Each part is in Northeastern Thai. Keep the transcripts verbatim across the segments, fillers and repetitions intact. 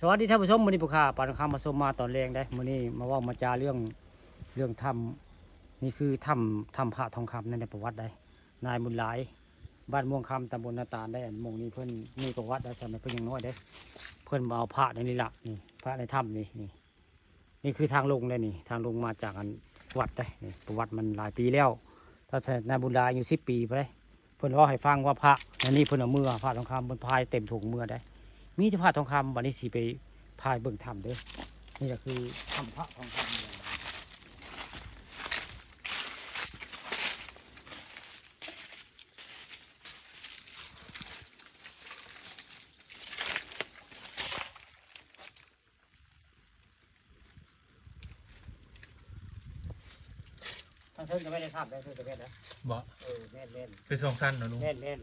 สวัสดีท่านผู้ชม มื้อนี้ผู้ข้าปานคำมาชมมาตอนแลงได้ มื้อนี้มาเว้ามาจาเรื่อง เรื่องถ้ำ นี่คือถ้ำ ถ้ำพระทองคำนั่นแหละ ประวัติได้ นายบุญหลาย บ้านม่วงคำ ตำบลนาตาลได้ อันหม่องนี้เพิ่นมีประวัติได้ สมัยเพิ่นยังน้อยได้ เพิ่นมาเอาพระในนี้ละ นี่ พระในถ้ำนี่ นี่ นี่คือทางลงได้นี่ ทางลงมาจากอันวัดได้นี่ ประวัติมันหลายปีแล้ว ถ้าใช่นายบุญหลายอายุสิบปีไป เพิ่นเล่าให้ฟังว่าพระในนี้เพิ่นเอาเมือ พระทองคำเพิ่นพายเต็มถุงเมือได้ มีแต่พระทองคำ บัดนี้สิไปพายเบิ่งถ้ำเด้อ นี่ก็คือถ้ำพระทองคำ ทางเทิงก็ไม่ได้ทำได้ เทิงก็แม่นนะ บ่ เออ แม่นแม่น เป็นสองชั้นเนาะลุง แม่นแม่น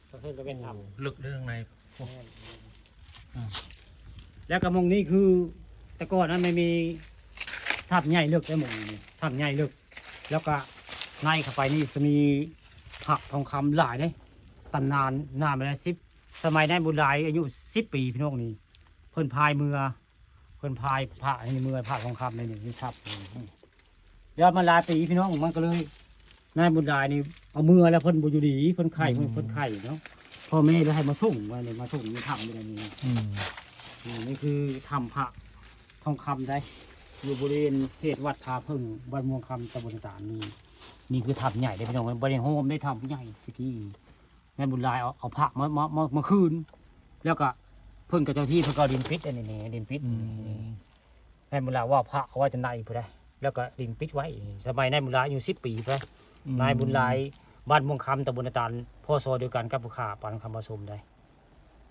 ทางเทิงก็แม่นทำ โอ้ ลึกเด้อข้างใน โอ้ แม่นแม่น อืม แล้วก็หม่องนี้คือ แต่ก่อนนั้นไม่มีถ้ำใหญ่เลิกได้หม่องนี้ ถ้ำใหญ่เลิก แล้วก็ในเข้าไปนี่จะมีพระทองคำหลายเด้ ตำนานนานมาแล้ว สิบ สมัยนายบุญหลายอายุสิบปีพี่น้องนี่ เพิ่นพายเมือ เพิ่นพายพระให้เมือ พระทองคำในนี่ นี่ครับ เดี๋ยวมันหลายปีพี่น้อง มันก็เลย นายบุญหลายนี่เอาเมือแล้ว เพิ่นบ่อยู่ดี เพิ่นไข้ อืม เพิ่นไข้เนาะ พ่อแม่เลยให้มาส่งไว้นี่ มาส่งในถ้ำอยู่ในนี้ อืม นี่ นี่คือถ้ำพระทองคำได้ อยู่บริเวณเขตวัดผาผึ้ง บ้านม่วงคำ ตำบลตาลนี่ นี่คือถ้ำใหญ่เด้อพี่น้อง บ่ได้โฮมได้ ถ้ำใหญ่ตะกี้ นายบุญหลายเอา เอาพระมา มา มา มาคืน แล้วก็เพิ่นกับเจ้าที่เพิ่นก็เอาดินปิด อันนี้นี่ ดินปิด อืม นี่ นายบุญหลายว่าพระเอาไว้จนในพุ้นได้ แล้วก็ดินปิดไว้ สมัยนายบุญหลายอายุสิบปีพุ้น อืม นายบุญหลาย บ้านม่วงคำ ตำบลนาตาล พ.ศ. เดียวกันกับผู้ข้าปานคำมาชมได้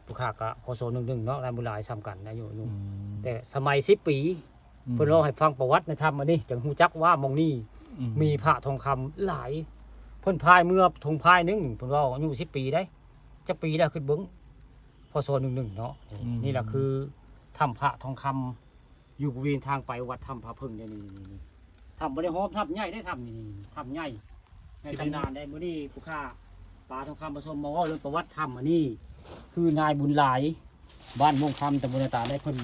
ผู้ข้าก็ พ.ศ. หนึ่งหนึ่งเนาะ นายบุญหลายซ้ำกันนะ อยู่ อยู่ อืม แต่สมัยสิบปี อืม เพิ่นเล่าให้ฟังประวัติในถ้ำอันนี้ จังฮู้จักว่าหม่องนี้ อืม มีพระทองคำหลาย เพิ่นพายเมือถุงพายหนึ่ง เพิ่นเล่าอายุสิบปีได้ จักปีแล้วคิดเบิ่ง พ.ศ. หนึ่งหนึ่งเนาะ อืม นี่แหละคือถ้ำพระทองคำ อยู่บริเวณทางไปวัดถ้ำผาผึ้งเนี่ย นี่ นี่ นี่ ถ้ำบ่ได้โฮม ถ้ำใหญ่ได้ ถ้ำนี่ นี่ ถ้ำใหญ่ ในตำนานได้ มื้อนี้ผู้ข้าปานคำมาชมมาเว้าเรื่องประวัติถ้ำอันนี้ คือนายบุญหลาย บ้านม่วงคำ ตำบลนาตาลได้ เพิ่น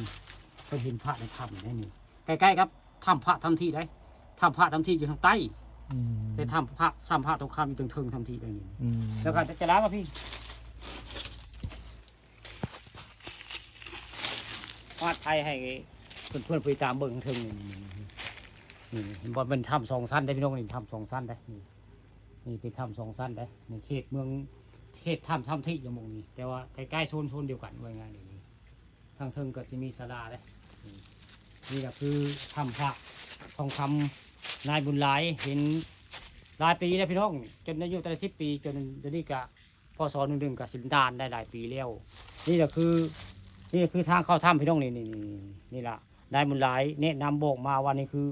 เพิ่นเห็นพระในถ้ำได้นี่ ใกล้ๆกับถ้ำพระถ้ำที่ได้ ถ้ำพระถ้ำที่อยู่ทางใต้ อืม แต่ถ้ำพระ ถ้ำพระทองคำอยู่ทางเทิงถ้ำที่ได้นี่ อืม แล้วก็จะลามาพี่ วาดไทยให้เพื่อนๆไปตามเบิ่งเทิงนี่ นี่ นี่ นี่ บ่เป็นถ้ำสองชั้นได้พี่น้อง นี่ถ้ำสองชั้นได้ นี่ นี่เป็นถ้ำสองชั้นได้ นี่เขตเมือง เขตถ้ำ ถ้ำที่อยู่หม่องนี้ แต่ว่าใกล้ๆโซน โซนเดียวกัน ว่าง่ายๆ นี่ ทางเทิงก็สิมีศาลาเด้ นี่ นี่ก็คือถ้ำพระทองคำ นายบุญหลาย เห็นหลายปีแล้วพี่น้อง จนอายุตั้งแต่สิบปี จนเดี๋ยวนี้ก็ พ.ศ. หนึ่งหนึ่ง ก็สินดานได้หลายปีแล้ว นี่ก็คือ นี่ก็คือทางเข้าถ้ำพี่น้อง นี่ นี่ นี่ นี่ล่ะ นายบุญหลายแนะนำบอกมาว่านี่คือ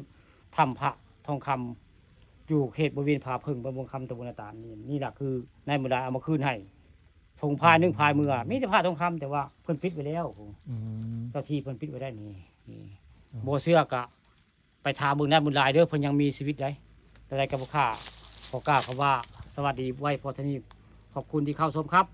ถ้ำพระทองคำ อยู่เขตบริเวณผาผึ้ง บ้านม่วงคำ ตำบลนาตาลนี่ นี่ล่ะคือนายบุญหลายเอามาคืนให้ ส่งพายหนึ่งพายเมือ มีแต่พระทองคำ แต่ว่าเพิ่นปิดไว้แล้ว อืม เจ้าที่เพิ่นปิดไว้ได้นี่ นี่ อ๋อ บ่เชื่อก็ไปถามเบิ่งนายบุญหลายเด้อ เพิ่นยังมีชีวิตได้ แต่ใดก็บ่ข้าขอกล่าวคำว่าสวัสดีไว้พอเท่านี้ ขอบคุณที่เข้าชมครับ